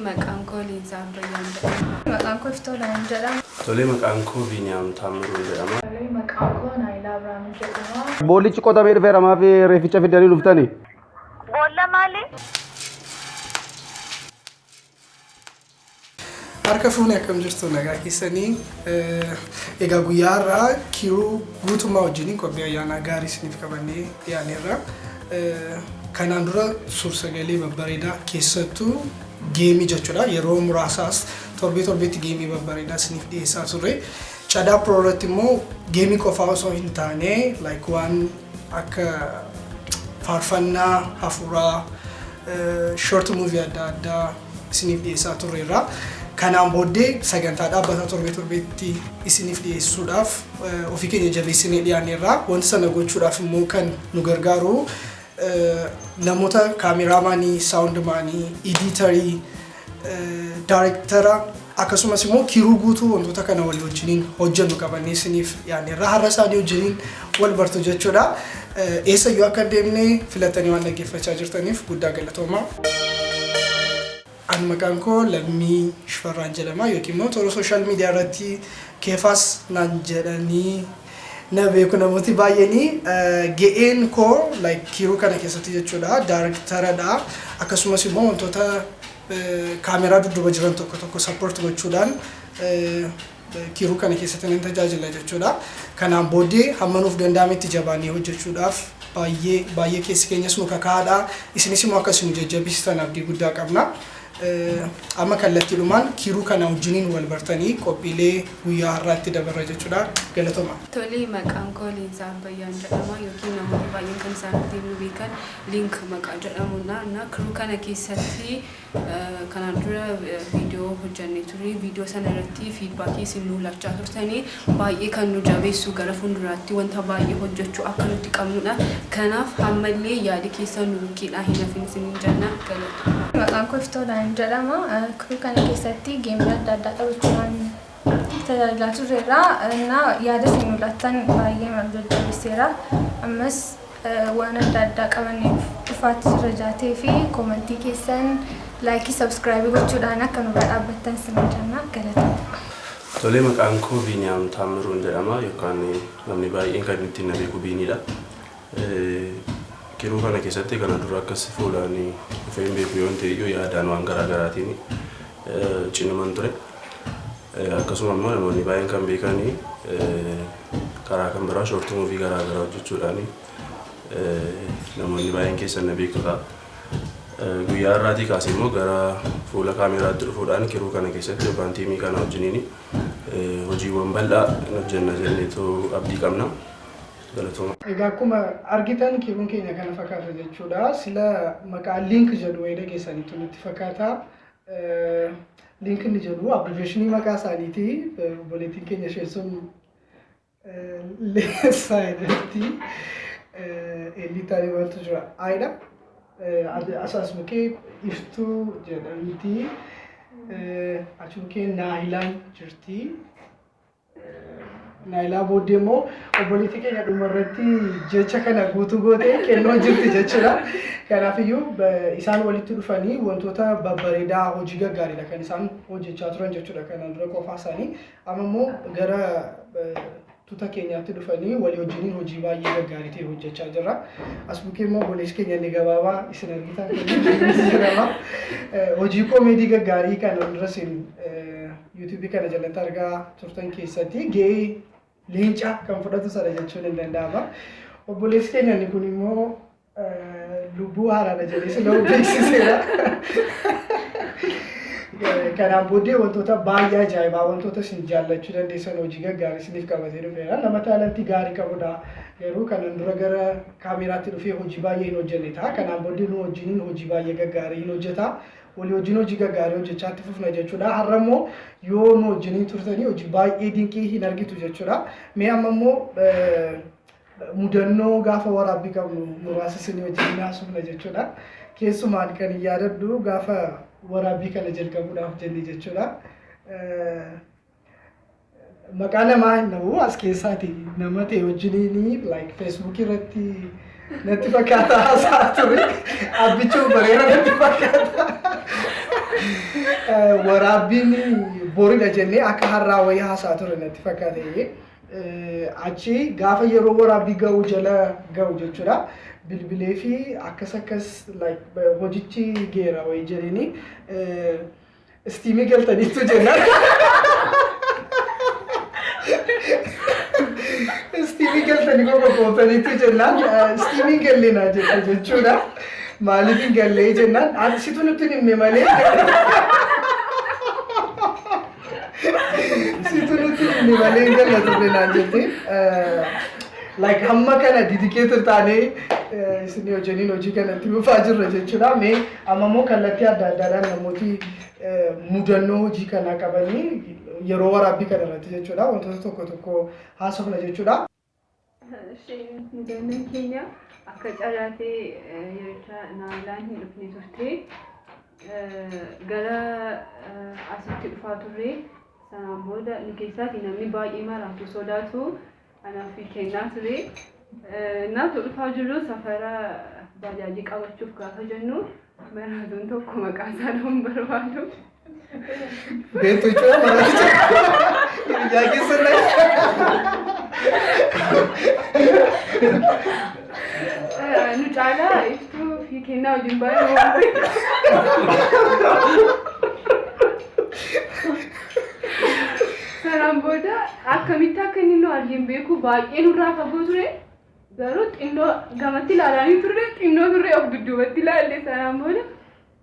Maqaan koo Leensaa Abbayyaan jedhama. Maqaan koo Iftoolaan jedhama. Tolee, maqaan koo Biiniyaam Taammiruun jedhama. Tolee, maqaan koo Naayilaa Abiraam jedhama. Boollichi qotamee dhufeera, maaf reefficha fiddanii dhuftani? Boolla maali? Harka fuune, akkam jirtu? Nagaa keessanii? Egaa guyyaa har'aa crew guutummaa wajjiniin qophii ayyaanaa gaarii isiniif qabannee dhiyaaneerra. Kanaan dura suur-sagalee babbareedaa, keessattuu game jechuudha. Yeroo muraasaas torbee torbeetti game babbareedaa isiniif dhiyeessaa turre. Cadaa Pro irratti immoo game qofaa osoo hin taane, like waan akka faarfannaa hafuuraa, short movie adda addaa isiniif dhiyeessaa turreerra. Kanaan booddee sagantaa dhaabbataa torbee torbeetti isiniif dhiyeessuudhaaf ofii keenya jabeessinee dhiyaanneerra. Wanta sana gochuudhaaf immoo kan nu gargaaru namoota cameraman, soundman, editor, director, akkasumas immoo crew guutuu wantoota kana walii wajjiniin hojjennu qabannee isiniif dhiyaanneerra. Har'a isaanii wajjiniin wal bartu jechuudha. Eessayyuu akka deemne filatanii waan dhaggeeffachaa jirtaniif guddaa galatoomaa. Ani maqaan koo Lammii Shifarraan jedhama, yookiin immoo toora social media irratti Keefaas naan jedhanii na beeku namooti baay'eenii. Ga'een koo like crew kana keessatti jechuudha directoradha, akkasumas immoo wantoota kaameraa dudduuba jiran tokko tokko support gochuudhaan crew kana keessatti nan tajaajila jechuudha. Kanaan booddee hamma nuuf danda'ametti jabaannee hojjechuudhaaf baay'ee baay'ee keessi keenyas nu kakaa'aadha. Isinis immoo akkasuma jajjabeessitan abdii guddaa qabna. Amma kallattiidhumaan crew kana wajjiniin wal bartanii qophiilee guyyaa har'aatti dabarra jechuudha. Galatoma. Tolee, maqaan koo Leensaa Abbayyaan jedhama, yookiin namoonni baay'een kan isaan ittiin nu beekan Link maqaa jedhamudha. Na crew kana keessatti kanaan dura viidiyoo hojjannee turre. Viidiyoo sana irratti feedback isin nu laachaa turtanii baay'ee kan nu jabeessu, gara fuulduraatti wanta baay'ee hojjechuu akka nuti qabnudha. Kanaaf ammallee yaadi keessan nu bukkeedhaa hin hafin isiniin jenna. Galatooma. Maqaan koo Iftoolaan jedhama. Crew kana keessatti game adda addaa taphachuudhaan tajaajilaa turreerra. Innaa yaada isin nu laattan baay'ee nu jajjabeesseera. Ammas waan adda addaa qabannee dhufaatti jirra jaatee fi comment keessan, like, subscribe gochuudhaan akka nurra dhaabbattan isin jenna. Galatooma. Tolee, maqaan koo Biiniyaam Taammiruun jedhama, yookaan namni baay'een kan ittiin na beeku Biiniidha. Crew kana keessatti kana dura akkas fuulaan dhufee hin beeku yoon ta'e iyyuu, yaadaan waan garaa garaatiin cinuman ture. Akkasuma immoo namoonni baay'een kan beekanii karaa kan biraa short movie garaa garaa hojjechuudhaan namoonni baay'een keessan na beeku ta'a. Guyyaa har'aatii kaasee immoo gara fuula kaameraatti dhufuudhaan crew kana keessatti yookaan team kana wajjiniin hojiiwwan bal'aa hin hojjenna jenneetu abdii qabna. Galatooma. Egaa akkuma argitan crewn keenya kana fakkaata jechuudha. Sila maqaa Link jedhu wayii dhageessaniitu nutti fakkaata. Link inni jedhu abbreviation maqaa isaaniiti. Obboleettiin keenya isheen sun Leessaa jedhamti. Eelliitaan maaltu jira? Aayidha. Asaas bukkee Iftuu jedhamti. Achi bukkee Naahilaan jirti. Naayilaa booddee immoo obboleettii keenya dhumarratti jecha kana guutuu gootee kennoo jirti jechuudha. Kanaafiyyuu isaan walitti dhufanii wantoota babbareedaa, hojii gaggaariidha kan isaan hojjechaa turan jechuudha kanaan dura qofaa isaanii. Amma immoo gara tuta keenyaatti dhufanii walii wajjiniin hojii baay'ee gaggaarii ta'e hojjechaa jirra. As bukkee immoo obboleessi keenya inni gabaabaa isin argitan kun jedhama. Hojii comedy gaggaarii kan dura isin YouTube kana jalatti argaa turtan keessatti ga'ee leencaa kan fudhatu sana jechuun hin danda'ama. Obboleessi keenya inni kun immoo lubbuu haaraadha jedhee sila beeksiseera. Kanaan booddee wantoota baay'ee ajaa'ibaa, wantoota isin jaallachuu dandeessan, hojii gaggaarii isiniif qabatee dhufeera. Nama talent gaarii qabudha. Garuu kanan dura gara kaameraatti dhufee hojii baay'ee hin hojjenne ta'a. Kanaan booddee nu wajjiniin hojii baay'ee gaggaarii hin hojjeta. Walii wajjin hojii gaggaarii hojjechaatti fufna jechuudha. Har'a immoo yoo nu wajjiniin turtanii hojii baay'ee dinqii hin argitu jechuudha. Mee amma immoo mudannoo gaafa waraabbii qabnu muraasa isinii wajjin haasofna jechuudha. Keessumaan kan hin yaadadhu gaafa waraabbii kana jalqabuudhaaf jenne jechuudha. Maqaa namaa hin dhabu as keessaati, nama ta'e wajjiniin like Facebook irratti natti fakkaata haasaa ture. Abbichuu bareera natti fakkaata. Waraabbiin boridha jennee akka har'aa wayii haasaa ture natti fakkaate. Achi gaafa yeroo waraabbii ga'u jala ga'u jechuudha. Bilbilee fi akkas akkas like hojichi geera wayii jedhanii steamii galtaniitu jennaan. Steamii galtanii qoqqoftaniitu jennaan steamii gallinaa jette jechuudha. Maaliif hin gallee jennaan ati situ nutti hin himne malee. Situ nutti hin himne malee hin galla turre naan jette. Like hamma kana dedicated taanee isin wajjiniin hojii kanatti fufaa jirra jechuudha. Mee amma immoo kallattii adda addaadhaan namooti mudannoo hojii kanaa qabanii yeroo waraabbii kana irratti jechuudha wantoota tokko tokko haasofna jechuudha. Isheen mudannoon keenya akka carraatee yericha naalaan hin dhufne turte. Gara asitti dhufaa turre. Sanaan booda nu keessaati namni baay'ee maraatu sodaatu anaaf kennaa ture. Naatu dhufaa jirru safara baajaajii qabachuuf gaafa jennu maraatuun tokko maqaa isaa hin barbaadu. Beektu jechuudha maraaticha. Ijaa keessa na. Nu caalaa Iftuu fi Kennaa wajjin baay'ee waan beeku. Sanaan booda akkamitti akka inni nu argin beeku, baay'ee nurraa fagoo ture. Garuu xinnoo gamatti ilaalanii turre, xinnoo turre of dudduubatti ilaalle. Sanaan booda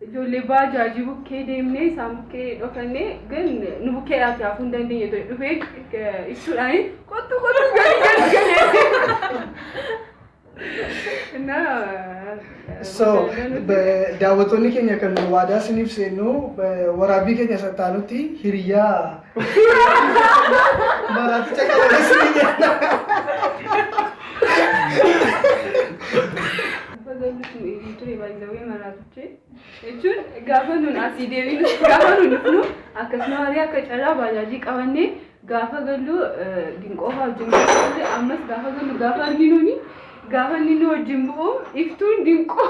ijoollee baajaajii bukkee deemnee isaan bukkee dhokannee, gan nu bukkeedhaaf hafuu hin dandeenye ture. Dhufee ibsuudhaan kottu kottu gali gali galee. Na So daawwattoonni keenya kan nu waadaa isiniif seennu waraabbii keenya sattaanutti hiriyaa maraaticha qabame isinii jenna. Gaafa gallu sun eeguu ture baay'ee maraatichi jechuun gaafa nun asii deebinu, gaafa nun dhufnu akkasuma malee akka carraa baajaajii qabannee gaafa gallu Dinqoo fa'aa wajjin turre. Ammas gaafa gallu gaafa arginuuni gaafa inni nu wajjin bu'u Iftuun Dinqoo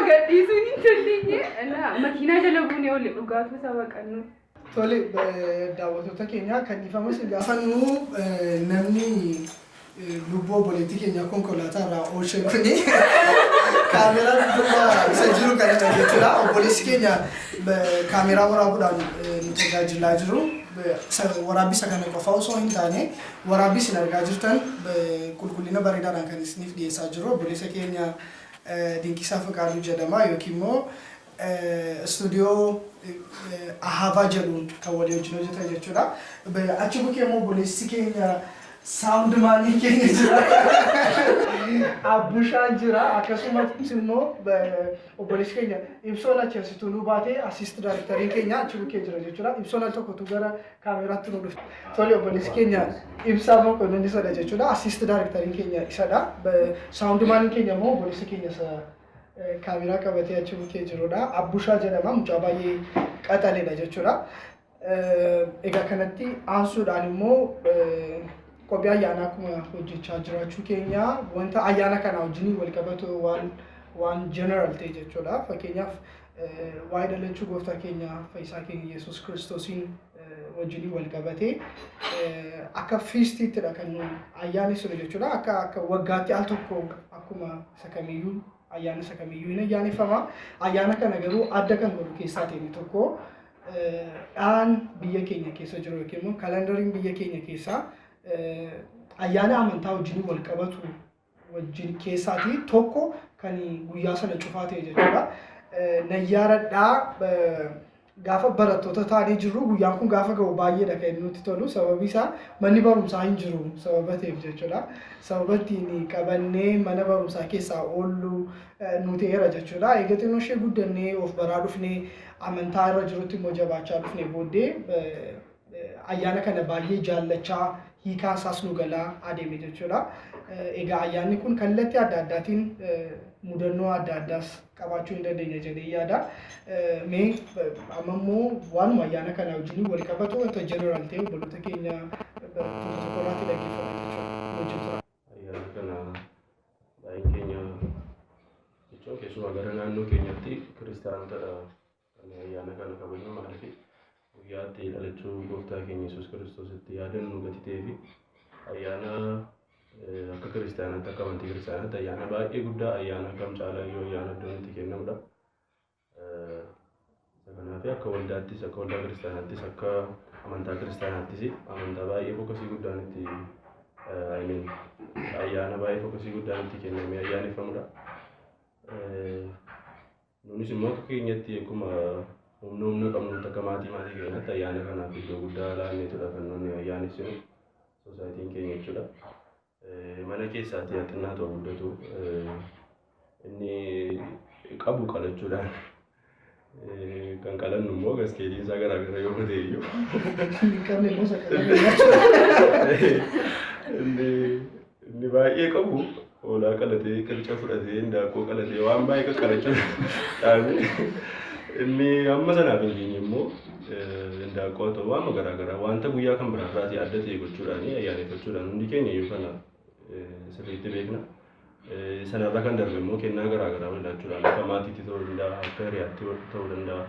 gadhiisuun hin dandeenye. Makiinaa jala buunee oole dhugaatuu saba qannu. Tole, daawwattoota keenya, kan dhiifama isin gaafannu namni lubbuu obboleettii keenya konkolaataa irraa oolche kuni kaameraa dudduuba isa jiru kanadha jechuudha. Obboleessi keenya kaameraa waraabuudhaan nu tajaajilaa jiru. Waraabbii isa kana qofa osoo hin taane waraabbii isin argaa jirtan qulqullina bareedaadhaan kan isiniif dhiyeessaa jiru obboleessa keenya Dinqisaa Fiqaaduu jedhama yookiin immoo istuudiyoo Ahavaa jedhuun kan walii wajjin hojjetan jechuudha. Achi bukkee immoo obboleessi keenya sound manii keenya jira. Abbushaan jira. Akkasumas immoo obboleessi keenya Ibsoon achi asituu nu baatee assist directoriin keenya achi bukkee jira jechuudha. Ibsoon al tokkotu gara kaameraatti nu dhufe. Tole, obboleessi keenya Ibsaa Mokonnin isadha jechuudha. Assist directoriin keenya isadha. Sound maniin keenya immoo obboleessa keenya isa kaameraa qabatee achi bukkee jirudha. Abbushaa jedhama. Mucaa baay'ee qaxaleedha jechuudha. Egaa kanatti aansuudhaan immoo qophii ayyaanaa akkuma hojjechaa jiraachuu keenya wanta ayyaana kana wajjin wal qabatu waan general ta'e jechuudha. Fakkeenyaaf waa'ee dhalachuu gooftaa keenya fayyisaa keenya Yesuus Kiristoosiin wajjin wal qabatee akka feastiittidha kan nu ayyaanessinu jechuudha. Akka waggaatti al tokko akkuma isa kamiyyuu ayyaana isa kamiyyuu hin ayyaaneffama. Ayyaana kana garuu adda kan godhu keessaa ta'e tokko dhaan biyya keenya keessa jiru yookiin immoo calendariin biyya keenya keessaa ayyaana amantaa wajjin wal qabatu wajjin keessaatii tokko kan guyyaa sana cufaa ta'e jechuudha. Nayyaaradhaa gaafa barattoota taanee jirru guyyaan kun gaafa ga'u baay'eedha kan inni nutti tolu, sababi isaa manni barumsaa hin jiru sababa ta'eef jechuudha. Sababa ittiin qabannee mana barumsaa keessaa oollu nu ta'eera jechuudha. Egaa xinnoo ishee guddannee of baraa dhufnee amantaa irra jirutti immoo jabaachaa dhufnee booddee ayyaana kana baay'ee jaallachaa hiikaan isaas nu galaa adeeme jechuudha. Egaa ayyaanni kun kallattii adda addaatiin mudannoo adda addaas qabaachuu hin dandeenya jedhee yaada. Mee amma immoo waanuma ayyaana kana wajjin wal qabatu wanta general ta'e obboloota keenya tokko tokko irraatti dhaggeeffame jechuudha. Wajjin tura. Ayyaana kana baay'een keenya jechuun keessumaa gara naannoo keenya kiristaanotadha kan ayyaana kana kabajnu. Maaliif guyyaa itti dhalachuu gooftaa keenya Yesuus Kiristoositti yaadannu gati ta'ee fi ayyaana akka kiristaanaatti, akka amantii kiristaanaatti ayyaana baay'ee guddaa, ayyaana kam caalaa iyyuu ayyaana iddoon itti kennamudha. Isa kanaaf akka waldaattis, akka waldaa kiristaanaattis, akka amantaa kiristaanaattis amantaa baay'ee focusii guddaan itti, I mean, ayyaana baay'ee focusii guddaan itti kennamee ayyaaneffamudha. Nunis immoo akka keenyatti akkuma humna qabnutti, akka maatii keenyatti ayyaana kanaaf iddoo guddaa laanneetudha kan nuti ayyaanessinu, societyn keenya jechuudha. Mana keessaatti haa xinnaatu haa guddatu, inni qabu qalachuudhaan, kan qalannu immoo gaskeeliin isaa garaagara yoo ta'e iyyuu. Hin qabne immoo sakalee. Inni baay'ee qabu hoolaa qalatee, qirca fudhatee, indaaqqoo qalatee, waan baay'ee qaqqalachuu dhaabee, inni amma sanaaf hin geenye immoo indaaqqoo haa ta'u waan garaagaraa wanta guyyaa kan biraarraatii adda ta'e gochuudhaan ayyaaneffachuudhaan hundi keenya iyyuu kana sirriitti beekna. Sanarra kan darbe immoo kennaa garaagaraa walaachuudhaan akka maatiitti ta'uu danda'a, akka hiriyaatti ta'uu danda'a.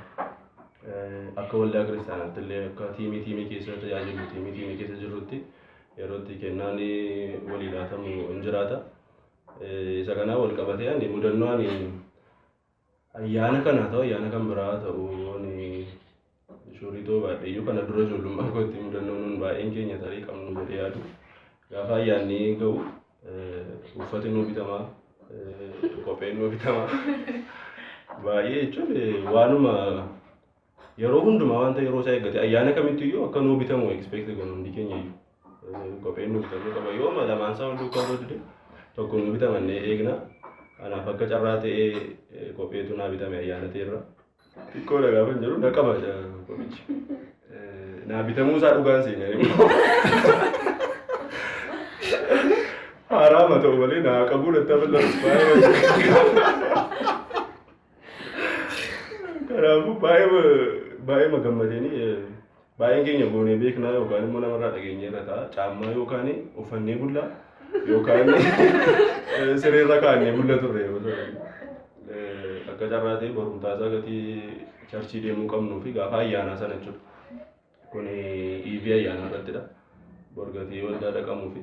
Akka waldaa kiristaanaatti illee akka teamii keessa tajaajilu, teamii keessa jirrutti yeroo itti kennaan walii laatamu hin jiraata. Isa kanaa wal qabatee ani mudannoo ani ayyaana kana ta'u, ayyaana kan biraa ta'u, ani shuurii ta'uu baadhe iyyuu, kana dura ijoollummaa kootti mudannoo nuun baay'een keenya tarii qabnu jedhee yaadu. Gaafa ayyaanni ga'u uffati nuu bitamaa, kopheen nuu bitamaa. Baay'ee jechuun waanuma yeroo hundumaa wanta yeroo isaa eeggate ayyaana kamitti iyyuu akka nuu bitamu expect goonu hundi keenya iyyuu. Kopheen nuu bitamuu qaba, yooma lamaan isaa wal duukaa yoo dide tokko nuu bitamannee eegna. Kanaaf akka carraa ta'ee kopheetu naa bitame ayyaana ta'erra. Xiqqoodha gaafa hin jedhu na qaba kophichi. Naa bitamuu isaa dhugaan seenaa immoo. Haraama ta'u malee naa qabuu natti hafallaan baay'ee. Kanaafuu baay'ee baay'ee gammadeenii baay'een keenya goonee beeknaa yookaan immoo namarraa dhageenye irra ta'a. Caammaa yookaan uffannee bullaa yookaan sireerra kaa'annee bulla turre yeroo sana. Akka carraa ta'e barumsaa isaa gatii churchii deemuu qabnuu fi gaafa ayyaanaa sana jechuudha. Kun iivii ayyaanaa irrattidha. Borgatii waldaa dhaqamuu fi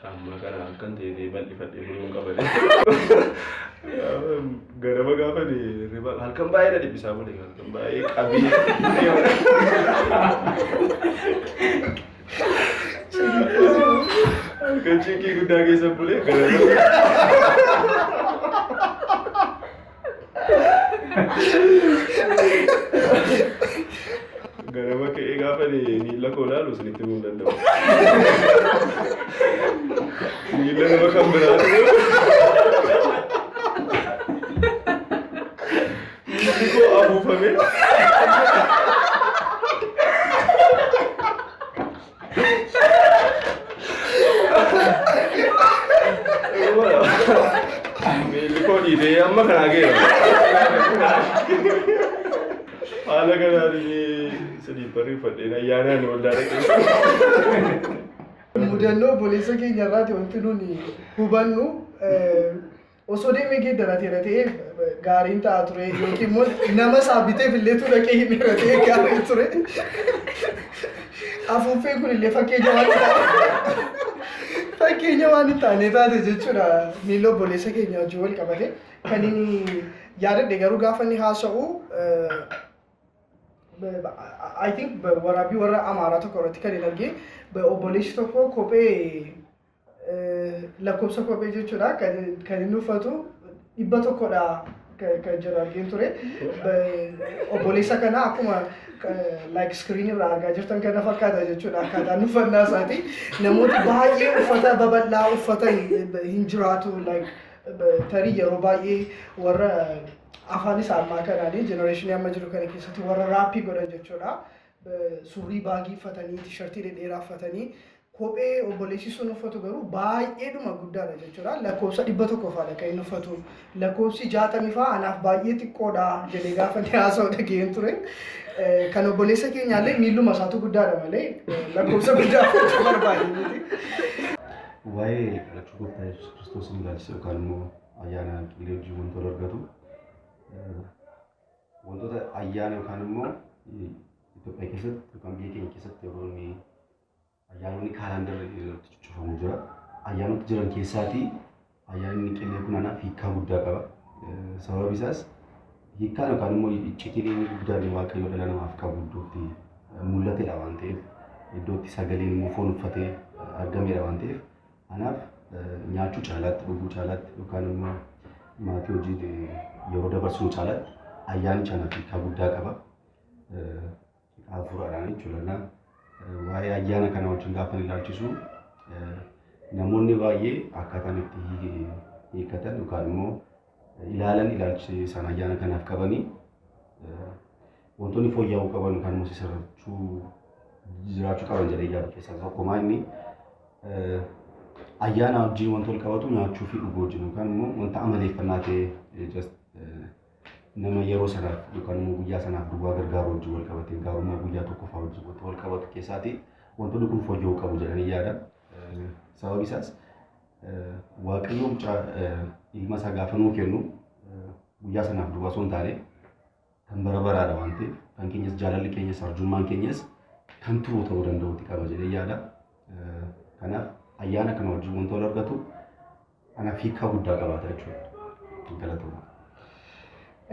caammaa kana akkan ta'e bal'ifadhee buluun qabade. Ganama gaafa hirriba halkan baay'ee na dhiphisaa bule, halkan baay'ee qabii. Halkan cinqii guddaa keessa bule ganama. Ganama ka'ee gaafa miila koo ilaalu isinitti himuu hin danda'u. Miila nama kan biraatu. Miilli koo afuufame. Miilli koo dhiitee amma kanaa ga'eera. Haala kanaan slipperii uffadheen ayyaanaan waldaa dhaqee. Mudannoo obboleessa keenya irraati wanti nuni hubannu, osoo deemee geeddarateera ta'ee gaariin ta'a ture, yookiin immoo nama isaa biteef illee tu dhaqee himeera ta'ee gaarii ture. Afuuffeen kun illee fakkeenya waan hin taane taate jechuudha miila obboleessa keenya wajjin wal qabate. Kan inni yaadadhe garuu gaafa inni haasa'u, I think waraabbii warra Amaaraa tokko irratti kan hin arge, obboleessi tokko kophee lakkoofsa kophee jechuudha kan inni uffatu 100dha kan jedhu argeen ture. Obboleessa kana akkuma like screen irraa argaa jirtan kana fakkaata jechuudha akkaataan uffannaa isaati. Namooti baay'ee uffata babal'aa uffatan hin jiraatu, like tarii yeroo baay'ee warra afaan isaa ammaa kanaanii generationii amma jiru kana keessatti warra rapii godhan jechuudha. Surrii baggy uffatanii, T-shirtii dhedheeraa uffatanii, kophee obboleessi sun uffatu garuu baay'eedhuma guddaadha jechuudha. Lakkoofsa 100 fa'aadha kan inni uffatu. Lakkoofsi 60 fa'aa anaaf baay'ee xiqqoodha jedhee gaafa inni haasa'u dhageen ture. Kan obboleessa keenyaallee miilluma isaatu guddaadha malee lakkoofsa guddaa uffachuu barbaade miti. Waa'ee dhalachuu gooftaa Yesuus Kiristoos ilaalchise yookaan immoo ayyaana qilee wajjin wanta wal argatu Wantoota ayyaana yookaan immoo Itoophiyaa keessatti yookaan biyya keenya keessatti yeroo inni ayyaanonni kaalaandarri irratti cuccufamu jira. Ayyaanota jiran keessaatii ayyaanni qillee kun anaaf hiikkaa guddaa qaba. Sababi isaas hiikkaan yookaan immoo iccitiin inni guddaan Waaqayyo dhala namaaf qabu iddootti mul'atedha waan ta'eef iddootti sagaleen immoo foon uffatee argamedha waan ta'eef anaaf nyaachuu caalaatti dhuguu caalaatti yookaan immoo maatii hojii yeroo dabarsinu caalaatti ayyaanicha anaaf hiikkaa guddaa qaba. Hafuuraadhaan jechuudha. Waa'ee ayyaana kana wajjin gaafa ilaalchisu namoonni baay'ee akkaataan itti hiikkatan yookaan immoo ilaalan ilaalchi isaan ayyaana kanaaf qabanii wantoonni fooyya'uu qaban yookaan immoo sirrachuu jiraachuu qaban jedhee yaadu keessaa tokko inni ayyaana wajjin wanta wal qabatu nyaachuu fi dhuguu wajjin yookaan immoo wanta amaleeffannaa ta'e just nama yeroo sanaaf yookaan immoo guyyaa sanaaf duwwaa gargaaru wajjin wal qabatee gaarummaa guyyaa tokkoffaa wajjin wanta wal qabatu keessaati wantoonni kun fooyya'uu qabu jedhanii yaada. Sababi isaas Waaqayyo mucaa ilma isaa gaafa nuu kennu guyyaa sanaaf duwwaa osoo hin taane kan bara baraadha waan ta'eef kan keenyas jaalalli keenyas arjummaan keenyas kan turu ta'uu danda'utti qaba jedhee yaada. Kanaaf ayyaana kana wajjin wanta wal argatu anaaf hiikkaa guddaa qabaata jechuudha. Galatooma.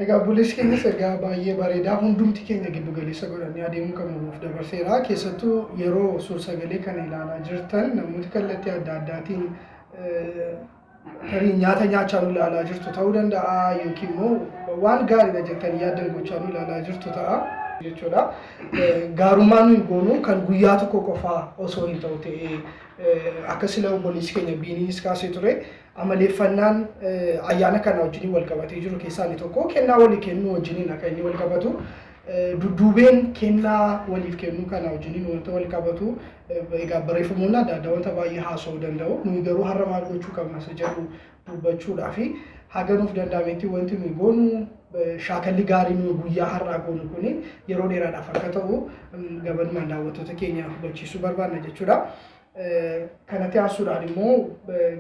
Egaa obboleessi keenyas ergaa baay'ee bareedaa hundumti keenya giddu galeessa godhannee adeemuu qabnu nuuf dabarseera. Keessattuu yeroo suur-sagalee kana ilaalaa jirtan namooti kallattii adda addaatiin tarii nyaata nyaachaa nu ilaalaa jirtu ta'uu danda'a yookiin immoo waan gaariidha jettanii yaaddan gochaa nu ilaalaa jirtu ta'a jechuudha. Gaarummaa nuyi goonu kan guyyaa tokko qofaa osoo hin ta'u ta'ee akka sila obboleessi keenya Biiniinis kaasee ture amaleeffannaan ayyaana kana wajjin wal qabatee jiru keessaa inni tokko kennaa walii kennuu wajjiniin akka inni wal qabatu dudduubeen kennaa waliif kennuu kana wajjiniin wanta wal qabatu egaa barreeffamoonni adda addaa wanta baay'ee haasa'uu danda'u. Nuyi garuu har'a maal gochuu qabna isa jedhu dubbachuudhaa fi haga nuuf danda'ametti wanti nuyi goonu shaakalli gaarii nuyi guyyaa har'aa goonu kuni yeroo dheeraadhaaf akka ta'u gabanumaan daawwattoota keenya hubachiisuu barbaanna jechuudha. Kanatti aansuudhaan immoo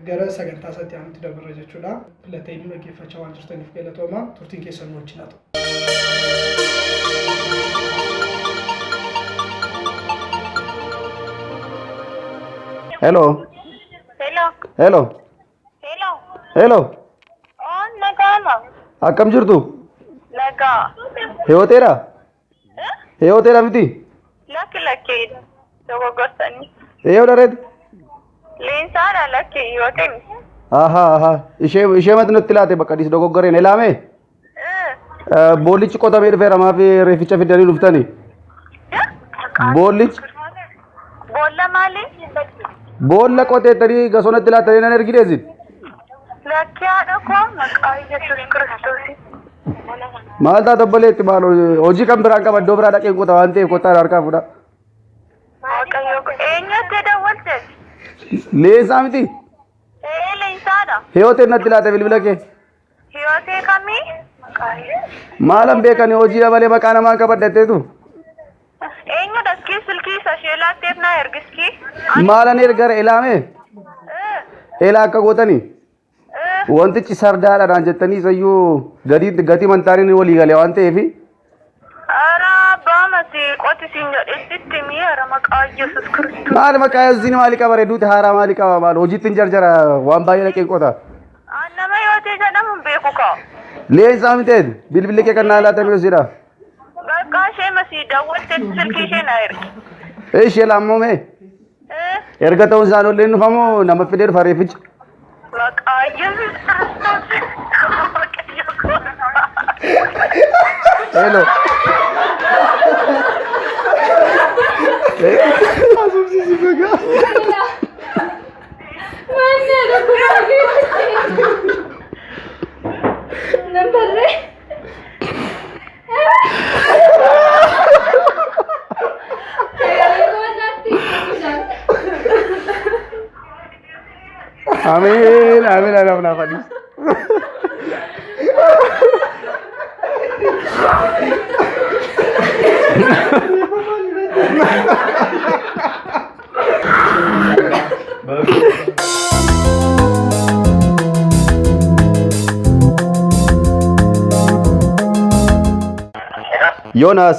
gara sagantaa isaatti aanutti dabarra jechuudha. Filatee nu dhaggeeffachaa waan jirtaniif galatooma. Turtiin keessan nu wajjin haa ta'u. Hello. Hello. Hello. Hello. Hello. Oh, nagaama. Akkam jirtu? Nagaa. Hiyooteedha? Hiyooteedha miti? Lakki lakki dogoggortanii. Hiyoo dhareet? Leensaadha lakki yoo ta'e. Ahaa ahaa. Ishee ishee mati nutti laate bakka dhiis dogoggoreen ilaame? Boollichi qotamee dhufeera maaf reefficha fidanii dhuftani? Boollichi Boolla maali? boolla qoteettanii gasonatti laattanii nan ergideesin. Lakki haadha koo maqaa Yesuus Kiristoos. Maal taata obboleetti maal hojii kan biraan qaba iddoo biraa dhaqeen qota waan ta'eef kottaa harkaa fuudha. Waaqayyo eenyutti dawwalte? Leensaa miti? Ee leensaadha. Hiyooteen natti laate bilbila kee. Hiyootee kamii? Maqaa Yesuus. Maalan beekani hojii malee maqaa namaa qabadhatteetu. Eenyudha iskii silkii isa ishee laatteef naa ergiskii? Maalan ergara ilaame? Elaa akka gootanii? Wantichi sardaadhaan jettanii isayyuu gatii gatii mantaaniin walii galee waan ta'eef Ara abbaa masi qotisiin jedhetti mi'eera maqaa Yesuus Kiristoos. maal maqaa Yesuusiin maali qaba reeduuti haaraa maali qaba maal hojiitti hin jarjara waan baay'ee dhaqeen qota. Nama Hiyootee jedhamu hin beeku kaa. Leensaa miteet bilbilli kee kan naa laatame hojiidha. Bakka ishee masii dawwalteetti silkii ishee naa ergi. Ishee lammoome erga ta'uun isaan olleen dhufamoo nama fidee dhufa reefficha. Maqaa Yesuus Kiristoos. Waaqayyo koo. Hello. Ameen ameen anaaf naaf adiis. Yoonaas.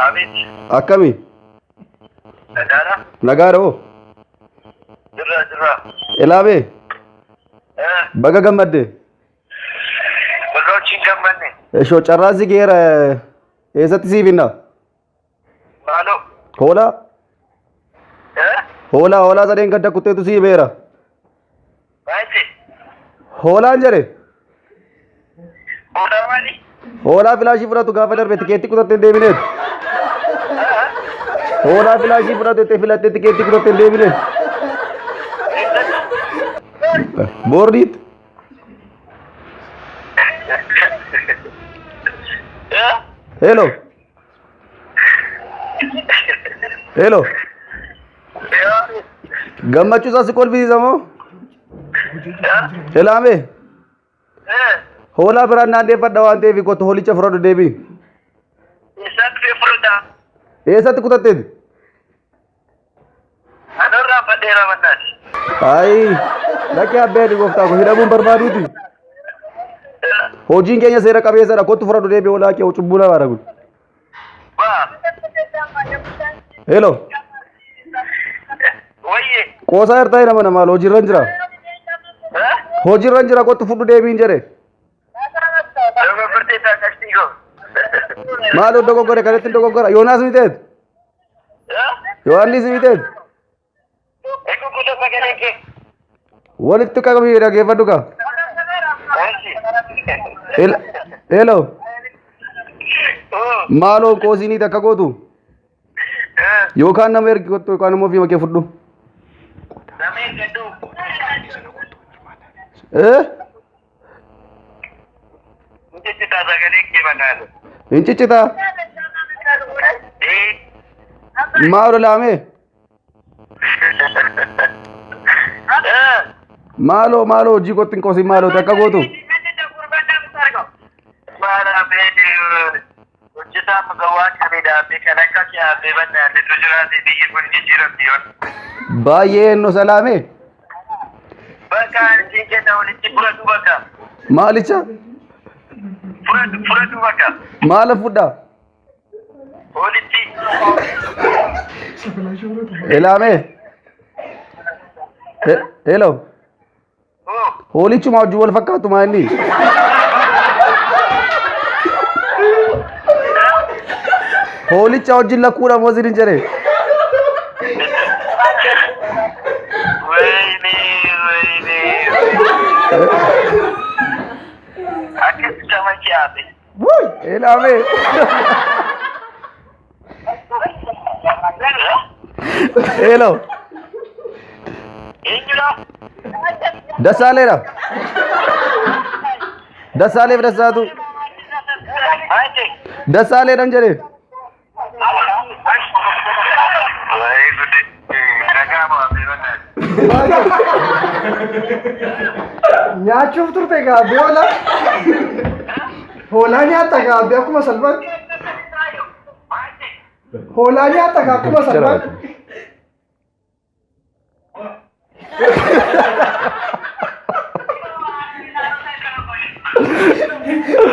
Abeet. Akkami? Nagaadha. Nagaadha hoo? Jirra jirra. Elaabee. Baga gammadde. Baga wajjin gammanne. Eshoo carraan si geera eessatti siif hinna? Maaloo. Hoolaa. Hoolaa hoolaa sadeen gadda kutteetu sii beera. Maal? Hoolaan jedhe. Hoolaa maali? Hoolaa filaashii fudhatu gaafa darbe tikeettii kutattee hin deebineet. Hoolaa filaashii fudhatu jettee filattee tikeettii kutattee hin deebineet. Boordiitti. Hello. Hello. Gammachuu isaa si kolfisiisa moo? Elaamee. Hoolaa biraan naan deeffadha waan ta'eef kottu hoolicha fudhadhu deebii. Eessatti dhufee fudhata? Eessatti kutatteeti? Anorraa fadheera mannaati. Ayi lakkee abbee ani gooftaa koo hidhamuun barbaaduuti. Hojiin keenya seera qabeessadha kottu fudhadhu deebii hoolaa kee cubbuu namaadha kun. Hello. Wayye. Qoosaa jirtaa nama namaal hojiirra hin jira. Hojiirra hin jira kottu fudhu deebiin jedhe. Dogoggortee isaa qabsii koo. Maaloo dogoggore kanatti hin dogoggora. Yoonaas miteet. Yohaannis miteet. Eeguu sagalee kee. Walitti qabii dhaggeeffadhu kaa. Hello. Maaloo qoosiinii takka gootu. Yookaan nama ergi kottu yookaan immoo ofii kee fudhu. Nama ergadhu. Eh? Ciccitaa sagalee kee banaan. Hin ciccitaa? Maaloo laamee? Maaloo maaloo hojii kootti hin qoosin maaloo takka gootu. Hojjetaan gawaa qabee dhaabbee kan akka kee dhaabbee bannaan jiraate biyyi kun jijjiiramti yoon. Baay'ee no salaamee. Bakka isiin kenna walitti fudhatu bakka. Maalicha? Fudhatu fudhatu bakka. Maala fudhaa? Walitti. Ilaamee. Hello. Hoolichuma wajjin wal fakkaatu maa inni? Hoolicha wajjin lakkuudha moo isin hin jedhe? Wayne wayne. Akkas sama kiyaabe. Ilaamee. Hello. Eenyudha? Dassaaleedha. Dassaaleef Dassaatu. Maal? Dassaaleedhaan jedhe. Wayi guddi. Nagaa baatee bannaan. Nyaachuuf turte gaabbee hoolaa. Hoolaa nyaatta gaabbee akkuma salphaatti. Hoolaa nyaatta akkuma salphaatti.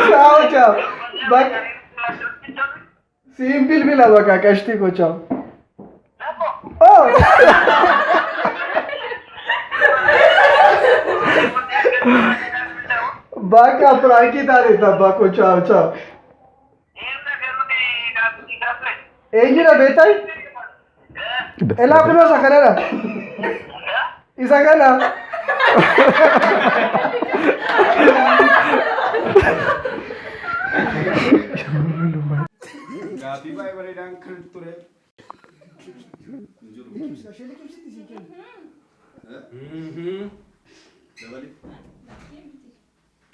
Ciao ciao. Bakka siin bilbila bakka qashtii koo ciao. Oh. Bakka prankii taate abbaa koo ciao ciao. Eenyudha beektaa? Elaa kunoo isa kanadha. Isa kana. Gaaffii baay'ee bareedaan kan ture. Dabali.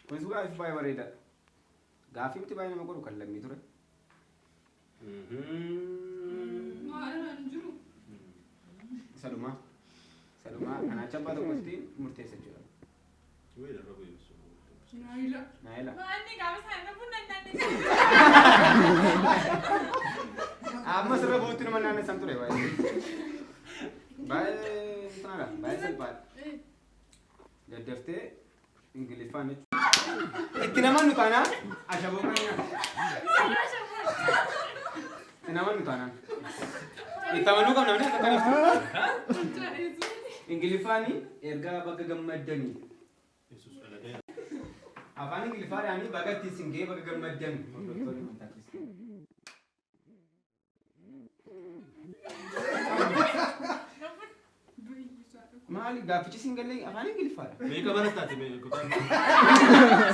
Kunis gaaffii baay'ee bareedaadha. Gaaffii miti baay'ee nama godhu kan lammii ture. Isa dhumaa. Isa dhumaa kanaa abbaa tokkotti murteessa jechuudha. Naayila. Amma sirra buutti nama naannessan ture baay'ee. Baay'ee sanaadha. Baay'ee salphaadha. Daddaftee Ingiliffaan jechuudha. Itti namannu taanaan ashaboo kan nyaata. Itti namannu taanaan. Itti amanuu qabna malee akka kanaaf. Ingiliffaani ergaa baga gammaddanii. Afaan Ingiliffaadhaanii baga ittiin sin ga'ee baga gammaddan hordoftoonni amantaa kiristaanaa. Maali gaaffichi siin galee afaan Ingiliffaadha. Meeqa barattaati mee kutaan?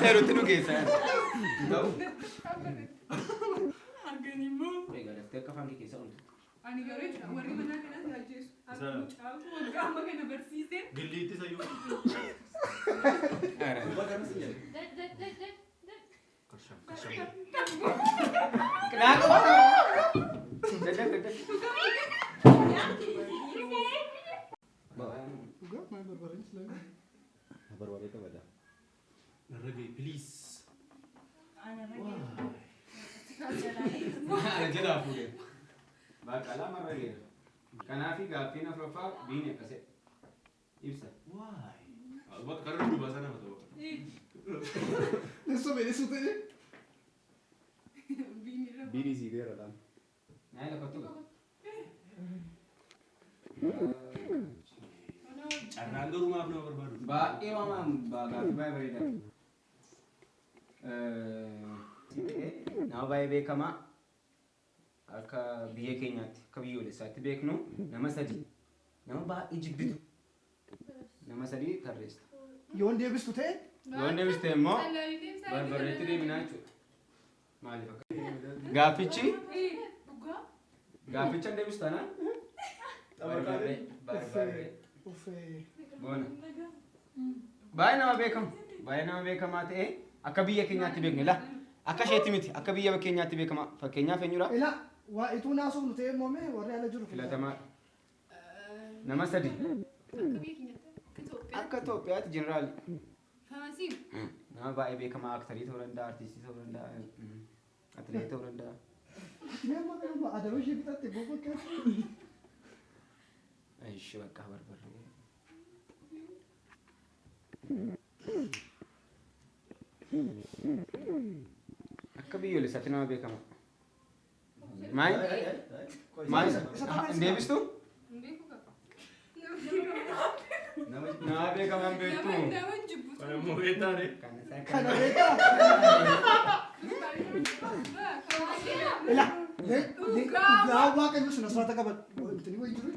Seerutti nu geessa. Ta'u. Arganii immoo. Egaa daftee akka afaan kee keessa ooltu. Ani garuu jechuudha warri manaa kanas na ajjeesu. Akka mucaa waggaa amma kana barsiise. Gilliitti sayyuu. Naa qaba. Daddaf daddaf. Dhugaa maal barbaadani silaa? Barbaadee qabata. Narra gahi please. Jalaa fuudhee. Baaqalaa marra geera. Kanaafi gaaffiin afuraffaa biini akkasee. Ibsa. Why? Bakka karra duubaa sana ta'u. Nessume nessume ta'e. Biini sii geera dhaan. Naa lafa tuqa. Carraan garuu maaf nama barbaadu? Baay'ee waamaan gaaffii baay'ee bareedaa. Nama baay'ee beekamaa akka biyya keenyaatti akka biyyoolessaatti beeknu nama sadi nama baay'ee jibbitu nama sadi tarreessa. Yoon deebistu ta'e Yoon deebiste immoo barbarreetti deebinaa jechuudha. Maaliif akka gaaffichi gaafficha hin deebistu taanaan barbarree barbarree uffee. boona. Baay'ee nama beekamu baay'ee nama beekamaa ta'e akka biyya keenyaatti beeknu la akka isheetti miti akka biyya keenyaatti beekama fakkeenyaaf eenyudha Ila waa ituu naasuuf ta'e immoo mee warri ala jiru. filatamaa nama sadi Akka biyya keenyaatti akka Itoophiyaatti. akka Itoophiyaatti jeneraali Famasiin. nama baay'ee beekamaa aktarii ta'uu danda'a artistii ta'uu danda'a atileetii ta'uu danda'a. Mee amma kana adaba ishee fixatte boo bakka. Ishi bakka barbarree. Akka biyyoolessaatti nama beekama. Maal? Maal? Hin deebistu? Hin beeku qaba. Nama beekamaan beektu. Nama hin jibbu. Kana immoo beektaa ree? Kana beekaa? Ila dhugaa waaqayyo sun asirratti qabadhu. Wanti wayii jiru.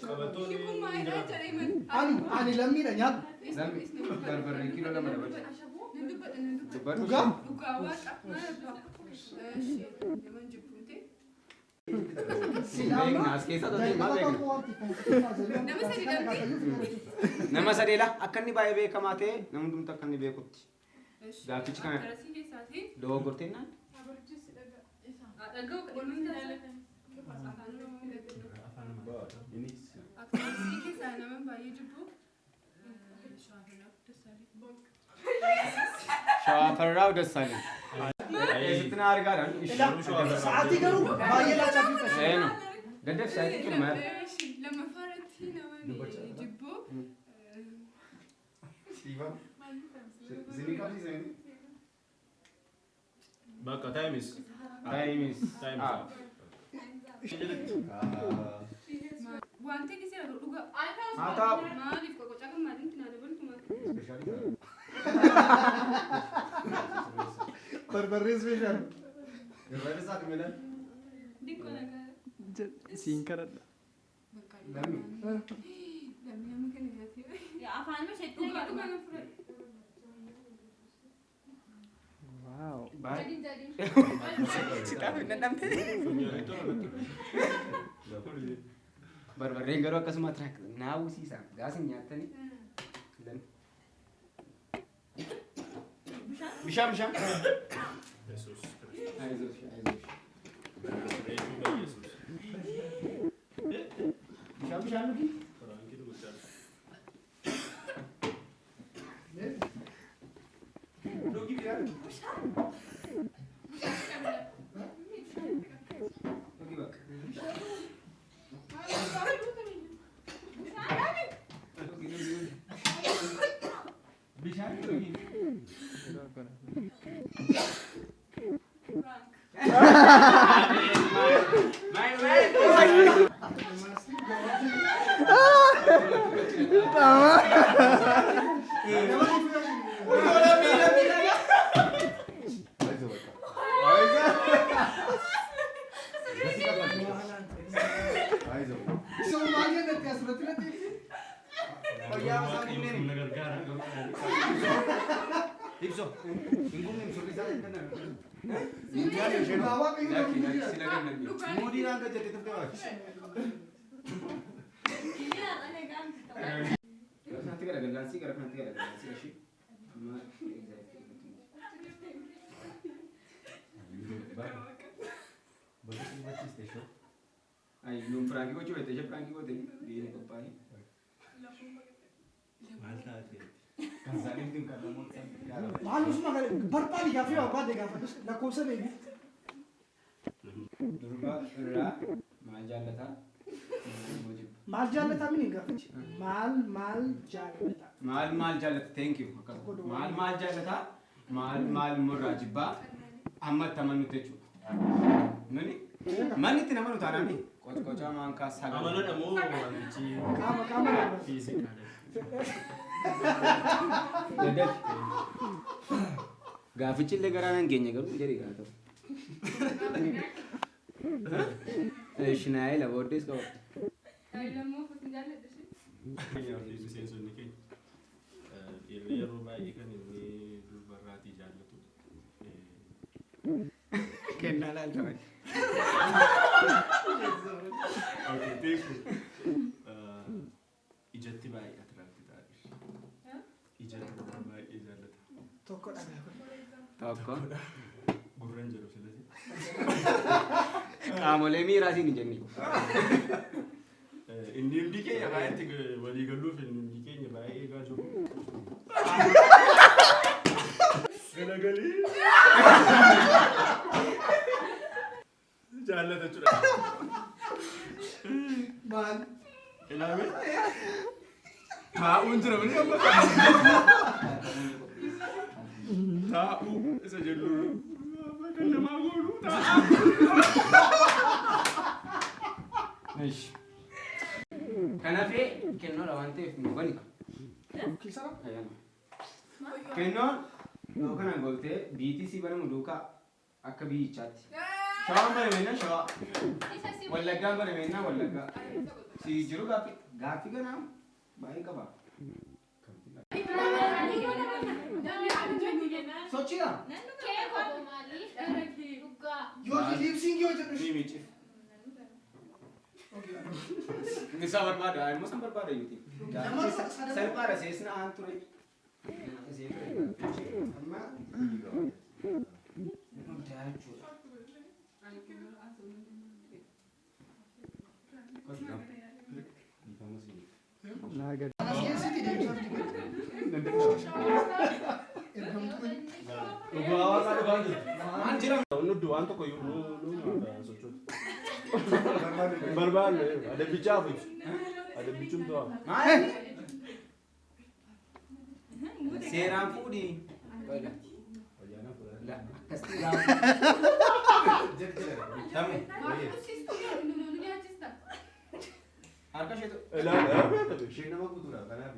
Qabattoonni Ani lammiidha nyaadhu. Barbarree kiiloo 2 dabalcha. Nan dubbadha nan dubbadha. Dubbadhu. Dhugaa? Dhugaa waaqa. Maal abbaa? Nama hin jibbu. Beekna as keessa ta'e maal beekna? Nama sadi dhabde? Nama sadeedha. Akka inni baay'ee beekamaa ta'e namni hundumtu akka inni beekutti. Gaaffichi kana Akkarasii keessaati. dogoggorteen naan? Dhaga'u Afaan Oromoo Aktarasii keessaa nama baay'ee jibbu. Shawaafarraaw Dassaaleny. Eessatti na argaadhaan? Sa'aatii garuu baay'ee laachaa fi Seenu. Daddaf sa'aatii cimmaa. Lammaffaa irratti nama jibbu. Isinii qabsiisanii? Bakka time is. Time is Time is up. up. Wanti inni seera dhugaa. Haa ta'u. Maaliif qoqocaa kan maaliin itti naa dabaltu maal? Barbarree special. Barbarree isaati milan. Diqqoo nagaa. Siin kadhadha. Bakka Lammi. Lammi nama kana nyaatee. Afaan isheetti Dhugaa dhugaa na fudhadhu. Wow. Baay'ee. Jadiin. Si xaafi dadhabte. Barbarreen garuu akkasuma tiraak naawwisiisa. Gaasin nyaattanii. Bishaan bishaan. Yesuus Kiristoos. Ayizoosh ayizoosh. Reefuu Yesuus. Bishaan bishaan dhugi. Firaankii dubbachaa jira. Dhugi bishaan. Dhugi bakka. Dhugi dhugi dhugi. Bishaan dhugi. Gara kanatti garagalaan gara kanatti garagalaan ishee. Amma Ay, nuun piraankii gochuu beekte ishee piraankii goote biyya qophaa'e. Maal taate? Kan isaanii kan namoota Maal usuma kana barbaadi gaaffii barbaade gaafadhus lakkoofsa beeku. Durba irraa maal jaallataa? Maal jaallataa mini gaafachi? Maal maal jaallataa? Maal maal jaallata? Thank you. Maal maal jaallataa? Maal maal immoo jibbaa? Amma itti amanutti jechuudha. Nuni manni itti namanu taanaani qocqocaa maankaa sagal. Amaladha moo wantichi Qaama qaama nama. fiizikaadha? Gaafichi illee garaa nan geenye garuu jedhi gaa ta'u. Shinaayila booddees qaba. Miseensonni keenya dhiirri yeroo baay'ee kan inni durbarraatii jaallatu Kennaa laalta. Okay, thank you. Ijatti baay'ee attract ta'a. Ijatti baay'ee jaallata. Tokko dhagaa. Tokko. Gurra hin jedhu silasi. Qaamolee miiraa siin hin jenne. Inni hundi keenya baay'eetti walii galuuf inni hundi keenya baay'ee eegaa jiru. Galagalii. Jaallata jechuudha. Maal? Ilaame. Taa'uun jira malee amma. Taa'uu isa jennu kan namaa goonu taa'aa. Ishi. Kanaafee kennoodha waan ta'eef nu bani. Keessaa? Kennoon yoo kanaan gootee BTC banamu duukaa akka biyyichaatti. Shawaan banameenna shawaa. Wallaggaan banameenna wallaggaa. Si jiru gaaffii gaaffii ganaa baay'ee qaba. Sochiidha. Yoo liipsiingii hojjedhu. Ni miicif. Inni isaa barbaada immoo san barbaada yuuti. Salphaadha seesna aan ture. Amma guddaa jechuudha. As keessatti deebisaaf dibata. Ergamtuu. Dhugaa waaqaa dhugaa jiru. Maal jira? Nuti waan tokko iyyuu nu nu sochoota. Barbaanne adabbichaaf ibsu. Adabbichum to'a. Maal? Seeraan fuudhi. Akkasitti gaafa. Tamu. Harka isheetu. Ilaali. Isheen nama guutuudha kanaaf.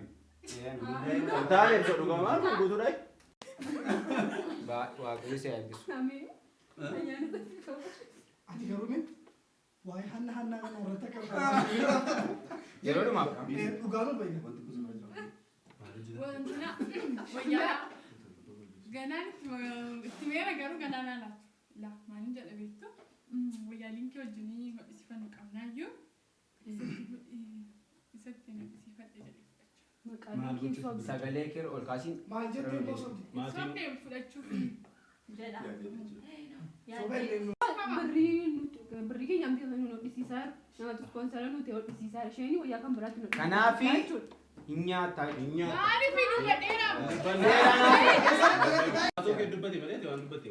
Taane ibsa dhugaa maal kun guutuudha? Waaqayyo si eebbisu. Ati garuu mee waa'ee hanna hannaa kana irratti akka Yeroo dhumaaf. Dhugaa nu bayyana. Wayyaa ganaan itti meera garuu ganaan alaatu. La maalin jedha beektu wayyaa linkii wajjinii hodhisiifannu qabnaayyuu isatti hodhisiifadhe jedhe fudhachuu. Sagalee kee ol kaasiin. Maal jettee immoo sobdi? Sobdee fudhachuuf. Soba illee nu. Birrii keenya amti nu hodhisiisaa namatti ispoonsara nuti hodhisiisaa isheen wayyaa kan biraatti nu Kanaafi hin nyaata. Hin nyaata. Maaliif dubbadheera? Osoo kee dubbate malee ati waan dubbate.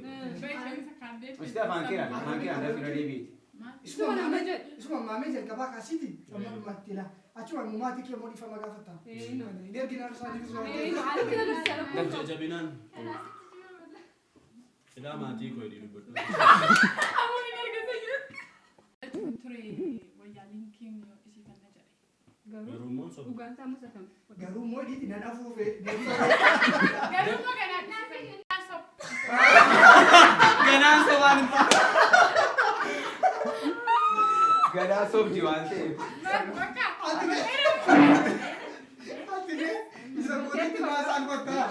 Ishee afaan kee afaan kee dafii irra deebiiti. Isuma maamee jalqabaa kaasiiti amma dhumaatti ilaa. Achuma maatii kee immoo dhiifama gaafatta. Hin ergina isaaniifis waan ta'eef. Jajjabinaan. Ilaa maatii koo hidhii dubbadhu. Garuu immoo soba. Dhugaan isaa immoo sakam. Garuu immoo dhiiti nan afuufee. Garuu immoo ganaan soba. Ganaan sobaan hin taane. Ganaa sobdi waan ta'eef. Bakka. Ati ne isa gootetti maasaan kottaa.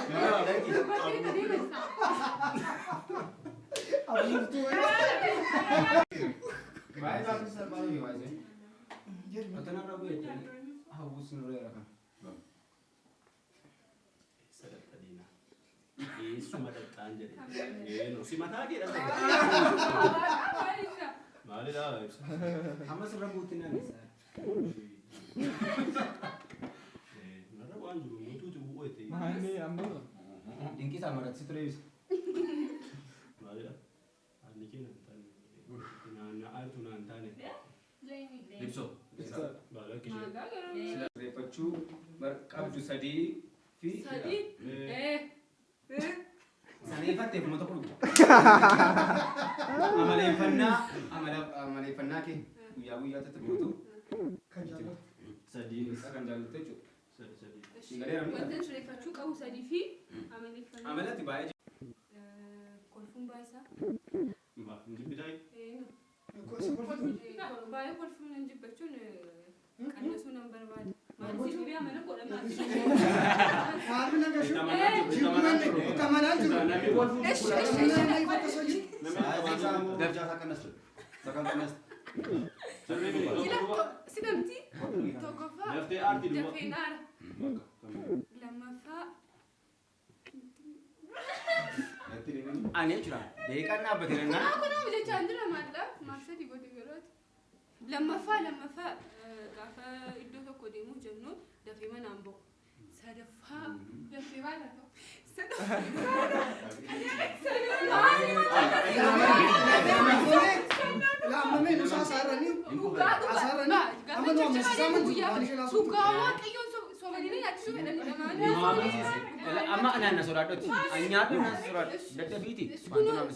Afuuftuu. Baay'ee baafii salphaa miti baay'ee. Wanta narra bu'e jettanii hawwuus nurra jira kan. Eessa dhaqxa diinaa? Eessuma dhaqxaan jedhe. Eenyu si mataa kee dhaqxa. Maalidha ibsa? Amma sirra buutti naannessa. Narra waan jiru nutuuti bu'u jettee. Maanni amma Dinqii isaa maratti ture ibsa. Maalidha? Haalli kee naan taane. Naanna'aa jirtu naan taane. Ibsoo. Baala akka ishee. Sirreeffachuu qabdu sadii fi Sadii. Saneeffatteef uummata kun amaleeffannaa amaleeffannaa kee guyyaa guyyaatti gootu Kan jaallatu. Sadii. isa kan jaallattu jechuudha. Sadi sadi. Shingaleera miti. Wanta sirreeffachuu qabu sadii fi amaleeffannaa. Amalatti baay'ee Kolfuun baay'isaa. Mbaa hin jibbitaa? Baay'ee kolfuun nan jibbachuun qannasuu nan barbaada. Maaliif dhibee amala godha maaliif? Maal na gashu? Ittamanaa jiru. Esh esh esh. Sidamti tokkoffaa Daftee aartii duwwaa. dafee naara. Lammaffaa Ani jechuudha. Daqiiqaan dhaabbate nannaa. Kunaa kunaa jechaa hin jira maalla maal sadii godhe yeroo Lammaffaa gaafa iddoo tokko deemuu jennu dafee manaan ba'u. Sadaffaa Dafee baala ta'u. Laammamee nusa asaarranii. Dhugaa dhugaa Asaarranii. Amma nu amansiisaa man jiru. Waan isheen haasoftu. Dhugaa waaqayyoon sobanii nyaachisuu fedhan Amma anaan na sodaadhutti. Ani nyaadhu na sodaadhu. Daddafiiti. Wanti nama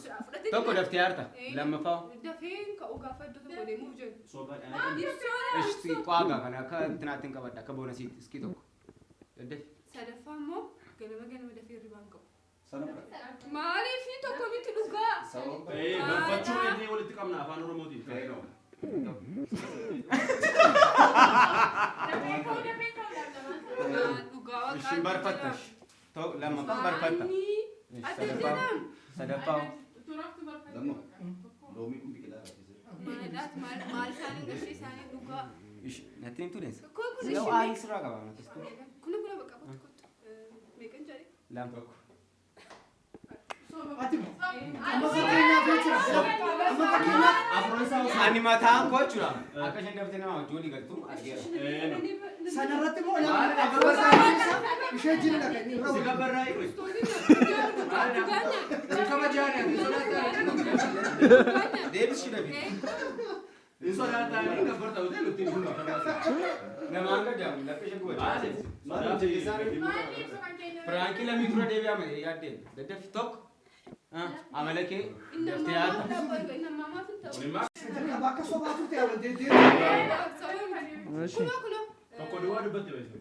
tokko daftee aarta. Lammaffaa. Dafee ka'u gaafa iddoo tokko deemuuf jennu. Ishti qaagaa kana akka intinaatti hin qabadha. Akka boonasiitti iskii tokko. Daddafi. Sadaffaa immoo ganama ganama dafee hirribaan qabu. Maaliif tokko miti dhugaa? Barfachuu illee walitti qabna afaan Oromootiin. Dafee ka'u dafee ka'u lamaan. Dhugaa waaqaa. Ishiin barfatta. Lammaffaan barfatta. Adda jedham. Sadaffaa. Turaaftu barfatte. Loomii kun biqilaa irraa Maal maal isaanii gashee isaanii dhugaa. Natti himtuu deessa. Kun kun Yoo ishee. aarii sirraa qaba. Kun kun bakka kottu kottu. Meeqan jedhe? Lama tokko. Ati amma fakkeenyaaf jechuudha. Amma fakkeenyaaf Ani mataan koo jechuudha. Akka isheen daftee nama wajjin walii galtu argeera. Sanarratti immoo lama afur isaanii ishee jiridha kan inni irra Si waliin. gabbarraa hiiku. Deebisii dhabi. Hin sodaatanii gabbarta ta'e nutti hin bullu. Namaan gaddamu lafa ishee gubate. Maali? Maal ibsu kan keenya? Piraankii lamii dura deebi'ama yaaddeen. Daddaffi tokko. Amala kee daftee aarta. Jalqaba akka sobaa turte amantee deemu. Kunoo kunoo. Tokko duwwaa dubbatte beektu.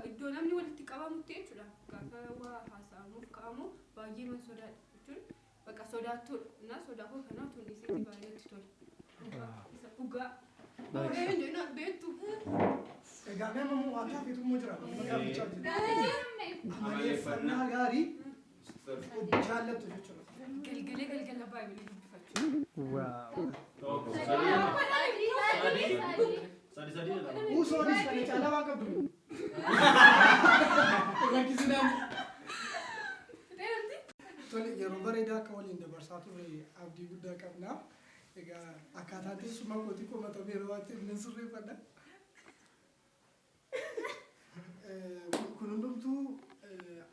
Iddoo namni walitti qabamutti jechuudha. Gaafa waa haasa'amuuf ka'amu baay'ee man sodaadha jechuun bakka sodaattuudha. Na sodaa koo kanaa tun dhiisetti baay'ee natti tola. Isa dhugaa. Eenyu beektu. Egaa mee amma waan taafeetu immoo jira. Amma gaafachaa jiru. Amaleeffannaa gaarii jaallattu jechuudha. Galgalee galgala baay'ee dubbifachuu. Tokko sadii. Sadi sadi jedhama. Uusoonis kana caalaa waan qabdu. Rakkisinaan. Tole yeroo bareedaa akka waliin dabarsaa turre abdii guddaa qabna. Egaa akkaataan teessuma kootii komatamee yeroo waan ta'eef nan sirreeffadha. Kun hundumtuu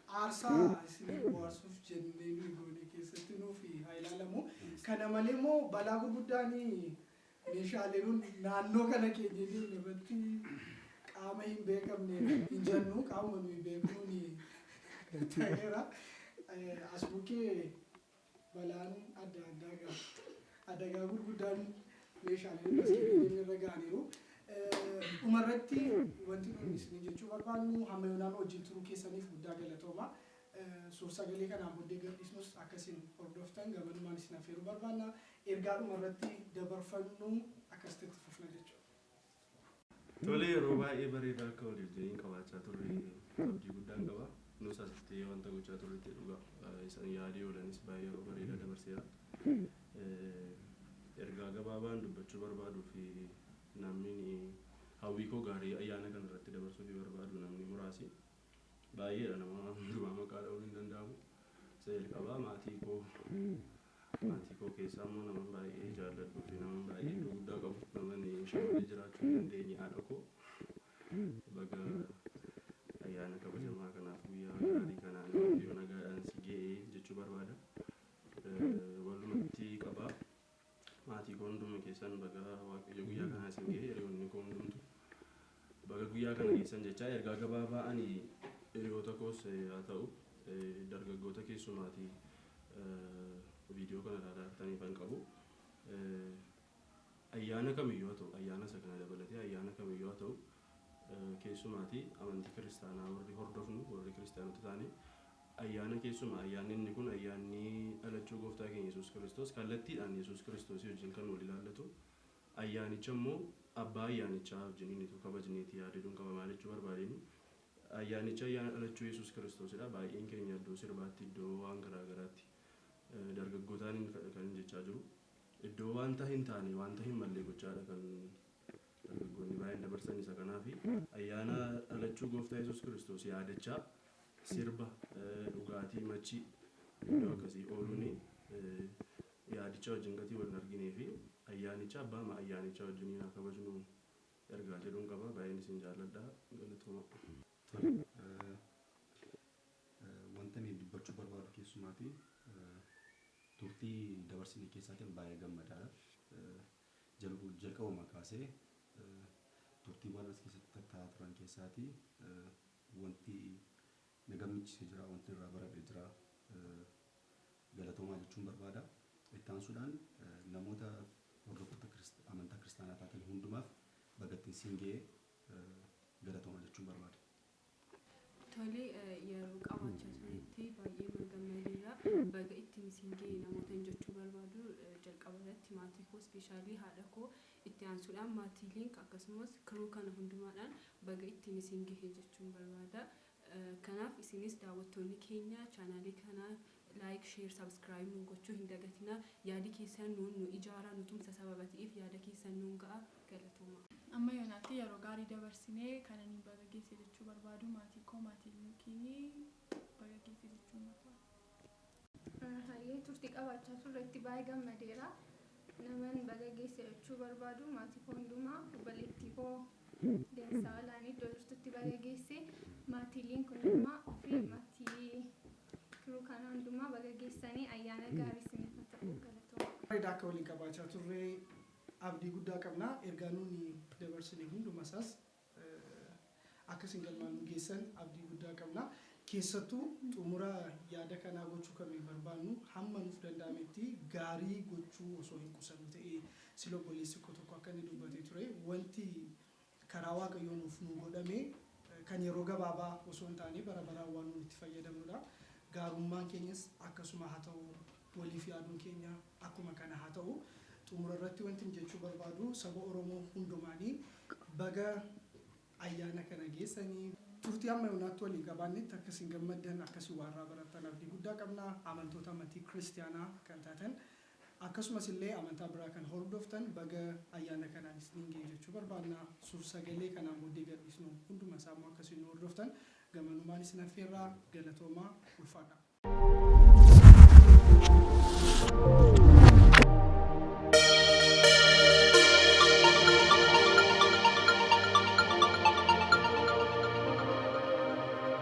aarsaa isin bohaarsuuf jennee nuyi goone keessatti nuuf haa ilaalamu. Kana malee immoo balaa gurguddaan meeshaalee nun naannoo kana keenya deemne irratti qaama hin beekamne hin jennu qaama nuyi beeknuun ta'eera. As bukkee balaan adda addaa adagaa gurguddaan meeshaalee as keenya deemne irra ga'aniiru. Dhumarratti wanti nuyi isin jechuu barbaannu, hamma yoonaan wajjin turuu keessaniif guddaa galatooma. Suur-sagalee kanaan booddee gadhiisnus akkasiin hordoftan gamanumaan isin affeeruu barbaanna. Ergaa dhumarratti dabarfannu akkasitti itti fufna jechuudha. Tole, yeroo baay'ee bareedaa akka waliif wajjiniin qabaachaa turre abdii guddaan qaba. Nus asitti wanta gochaa turretti dhugaa isaan yaadii oolanis baay'ee yeroo bareedaa dabarseera. Ergaa gabaabaan dubbachuu barbaaduu fi namni hawwii koo gaarii ayyaana kana irratti dabarsuu fi barbaadu namni muraasi baay'eedha, nama hundumaa maqaa dha'uun hin danda'amu. Isa jalqabaa maatii koo keessaa immoo nama baay'ee jaalladhuu fi nama baay'ee iddoo guddaa qabu, nama ishee malee jiraachuu hin dandeenye, haadha koo, baga ayyaana kabajamaa kanaaf guyyaa gaarii kanaan Waaqayyo nagaadhaan si ga'ee jechuu barbaada. Walumatti qabaa maatii koo hunduma keessan baga Waaqayyo guyyaa kanaa isin ga'ee, hiriyoonni koo hundumtu baga guyyaa kana geessan jechaa, ergaa gabaabaa ani hiriyoota koos haa ta'u dargaggoota keessumaatii viidiyoo kana ilaalaa jirtaniif kan qabu. Ayyaana kamiyyuu haa ta'u, ayyaana isa kana dabalatee ayyaana kamiyyuu haa ta'u, keessumaatii amantii kiristaanaa warri hordofnu, warri kiristaanota ta'anii, ayyaana keessumaa ayyaanni inni kun ayyaanni dhalachuu gooftaa keenya Yesuus Kiristoos kallattiidhaan Yesuus Kiristoosii wajjin kan wal ilaallatu, ayyaanicha immoo abbaa ayyaanichaa wajjin inni kabajneeti yaadaduun qaba. Maal jechuu barbaadeen? Ayyaanicha ayyaana dhalachuu Yesuus Kiristoosidha. Baay'een keenya iddoo sirbaatti, iddoo waan garaa garaatti, dargaggootaan kan jechaa jiru, iddoo wanta hin taane, wanta hin malle gochaadha kan dargaggoonni baay'een dabarsan. Isa kanaaf ayyaana dhalachuu gooftaa Yesuus Kiristoos yaadachaa sirba, dhugaatii, machii iddoo akkasii ooluun yaadicha wajjin gatii wal hin arginee fi ayyaanicha abbaa ayyaanicha wajjin haa kabajnu ergaa jedhuun qaba. Baay'een isin jaalladha, galatooma. Tole, wanta ani dubbachuu barbaadu keessumaati turtii dabarsine keessaatiin baay'ee gammadaadha. Jalqabuma kaasee turtiiwwan as keessatti ta'aa turan keessaatii wanti na gammachiise jira, wanti irraa baradhe jira. Galatoomaa jechuun barbaada. Itti aansuudhaan namoota hordoftoota amantaa kiristaanaa taatan hundumaaf baga ittiin siin ga'ee, galatoomaa jechuun barbaada. Tole, yeroo qabaachaa turetti baay'ee gammadeera. Baga ittiin isin ga'e namoota jechuu barbaadu jalqaba irratti maatii koo, especially haadha koo, itti aansuudhaan maatii Link, akkasumas crew kana hundumaadhaan baga ittiin isin gahe jechuun barbaada. Kanaaf isinis daawwattoonni keenya chaanaalii kana like, share, subscribe nu gochuu hin dagatinaa. Yaadi keessan nuun nu ijaaraa, nu tumsa sababa ta'eef yaada keessan nuun ga'a. Galatooma. Amma yoonaatti yeroo gaarii dabarsinee kan ani baga geesse jechuu barbaadu maatii koo, maatii Linkiinii baga geesse jechuun barbaada. Hayyee, turtii qabaachaa turretti baay'ee gammadeera. Naman baga geesse jechuu barbaadu maatii koo hundumaa, obboleettii koo Leensaa Olaanii iddoo jirtutti baga geesse, maatii Link hundumaa fi maatii crew kana hundumaa baga geessanii, ayyaana gaarii isiniif haa ta'u, galatooma. Bareedaa akka waliin qabaachaa turre abdii guddaa qabna. Ergaa nuuni dabarsine hunduma isaas akka isin galmaan nu geessan abdii guddaa qabna. Keessattuu xumura yaada kanaa gochuu kan nuyi barbaannu, hamma nuuf danda'ametti gaarii gochuu osoo hin qusannu ta'ee, sila obboleessi koo tokko akka inni dubbatee ture, wanti karaa Waaqayyoo nuuf nu godhame kan yeroo gabaabaa osoo hin taane bara baraan waan nuyi itti fayyadamnudha. Gaarummaan keenyas akkasuma haa ta'u, waliif yaaduun keenya akkuma kana haa ta'u. Xumura irratti wanti inni jechuu barbaadu, saba Oromoo hundumaanii baga ayyaana kana geessanii. Turtii hamma yoonaatti waliin qabaannetti akkasiin gammaddan, akkasii waarraa barattan abdii guddaa qabna. Amantoota amantii kiristiyaanaa kan taatan, akkasumas illee amantaa biraa kan hordoftan, baga ayyaana kanaan isiniin ga'e jechuu barbaanna. Suur sagalee kanaan booddee gadhiisnu hunduma isaa immoo akkasiin nu hordoftan gamanumaan isin affeerraa. Galatoomaa, ulfaadha.